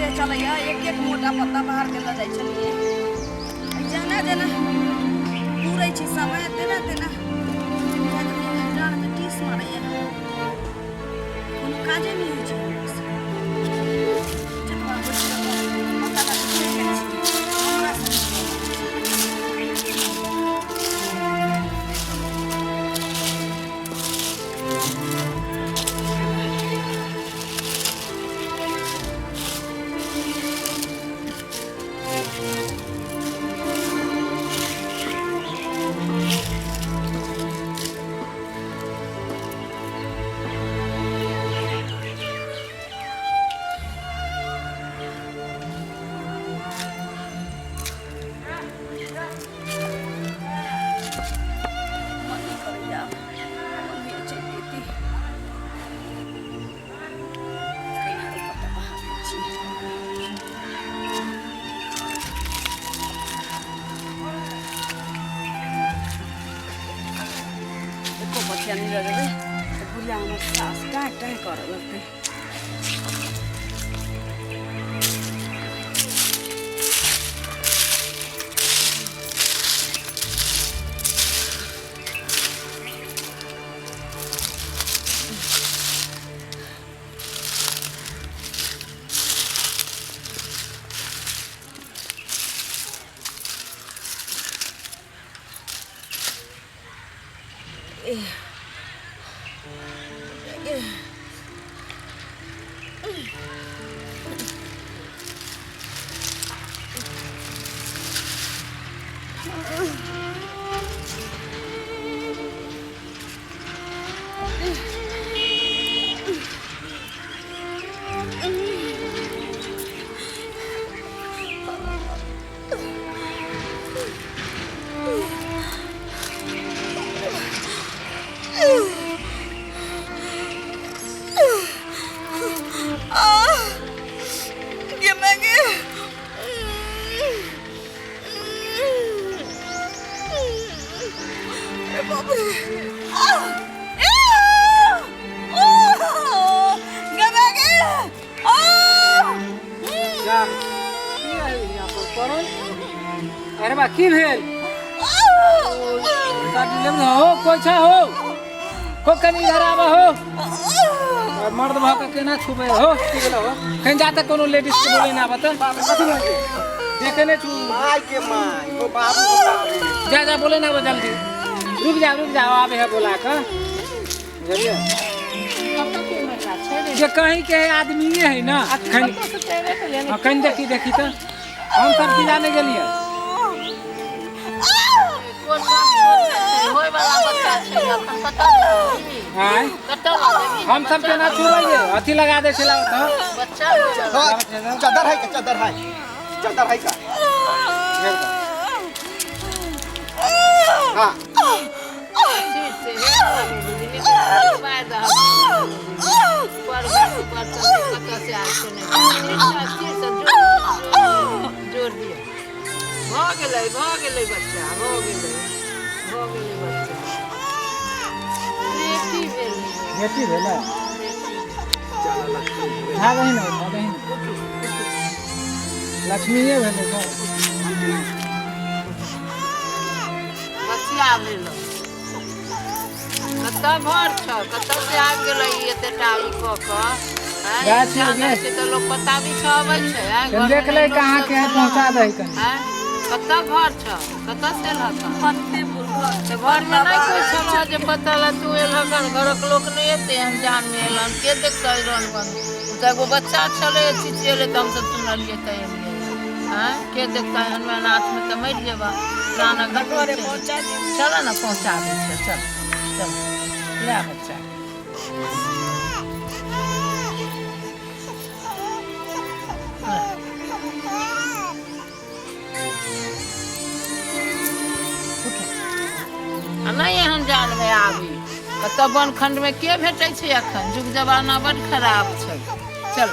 देह चलैया, एक एक मोटा पत्ता बाहर के लऽ जाइ छलियै। जेना जेना पूरै छै समय तेना तेना डाँड़मे टीस मारैया, कोनो काजे नहि होइ छै। जतबा बैठ कऽ पत्ता लऽ कऽ चलि जाइ छी, हमरा से नहि होइ छै। मन नहि करैया, मम्मी चलि जेती। एको पथिया नहि लगेबै तऽ बुढ़िया हमर सास टाँय टाँय करऽ लगतै। जा की है यहाँ पर पड़ल? अरे बा, की भेल? काट लेब ने हो। कोइ छै हो? हो, कनी इधर आबऽ हो। और मर्द भऽ के केना छुबै हो? की भेल हो? कहीं जाते कोनो लेडीज के बोले ना आबत। कथी भेल? देखे नहीं छू। माय के my, ओ बाबू, ओ बाबू। जा जा, बोले ना आबऽ जल्दी। रुक जा, रुक जा, आबे है बोला के, बुझलियै? जे कहीं के है आदमी है ना। कहीं, हाँ, कहीं देखी देखी तो हम सब की जाने गेलियै। होय वाला बच्चा छै अखन, कतऽ आँय? कतऽ लऽ जेबही? हम सब केना छुबै? अथी लगा दै छलै तऽ बच्चा होय वाला। हाँ, चदर है का? चदर है, चदर है का? हाँ। सिर से हे बुझली, मारि दहक ऊपर ऊपर चलतै, कतऽ से आयल छै नहि। सिर से, सिर से जोर जोर दियौ। भऽ गेलै, भऽ गेलै बच्चा, भऽ गेलै, भऽ गेलै बच्चा। बेटी भेलै। बेटी भेलै। बेटी। चल लक्ष्मी। उठा दही ने, उठा दही ने। लक्ष्मीए भेलै सर। बचिया भेल। कतऽ घर छौ? कतऽ से आबि गेलै ई एतेटा ई कऽ कऽ? आँय, गाछ जानै लगे। छै तऽ लोक पता बिछऽ अबै छै, आँय, कनि घरमे देख लै नहि लोक कहाँ सब के है, छलऽ। पहुँचा दही कनि। आँय, कतऽ घर छौ? कतऽ से एलहक हन? फतेहपुर घर। तऽ घरमे नहि कोइ छलऽ जे पता लग तू एलहक हन? घरक लोक नहि एतै एहन जानमे एलहन, के देखतै रन बन? ओ तऽ एगो बच्चा छलै, चिचिएलै तऽ हमसभ सुनलियै तऽ एलियै। आँय, के देखतै एहनमे? अनाथमे तऽ मरि जेबह। प्राणक घरे छै। पहुँचा दियौ। चल ने, पहुँचा दै छियौ, चल चल, ले बच्चा। आ नहि एहन जानमे आबी। कतऽ बनखण्डमे के भेटै छै एखन? युग जमाना बड्ड खराब छै। चल।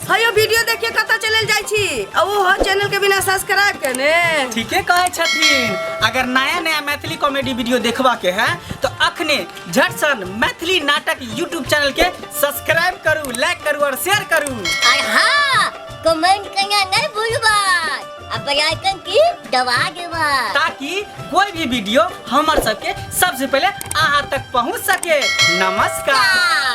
हयो वीडियो देखिए कतऽ चलल जाइ छी आ ओहो चैनल के बिना सब्सक्राइब केने। ठीके कहै छथिन। अगर नया नया मैथिली कॉमेडी वीडियो देखबा के है तो अखने झटसन मैथिली नाटक यूट्यूब चैनल के सब्सक्राइब करू, लाइक करू और शेयर करू। और हाँ, कमेंट करना नहीं भूलबा आ बेल आइकन की दबा देबा, ताकि कोई भी वीडियो हमर सबके सबसे पहले अहाँ तक पहुँच सके। नमस्कार।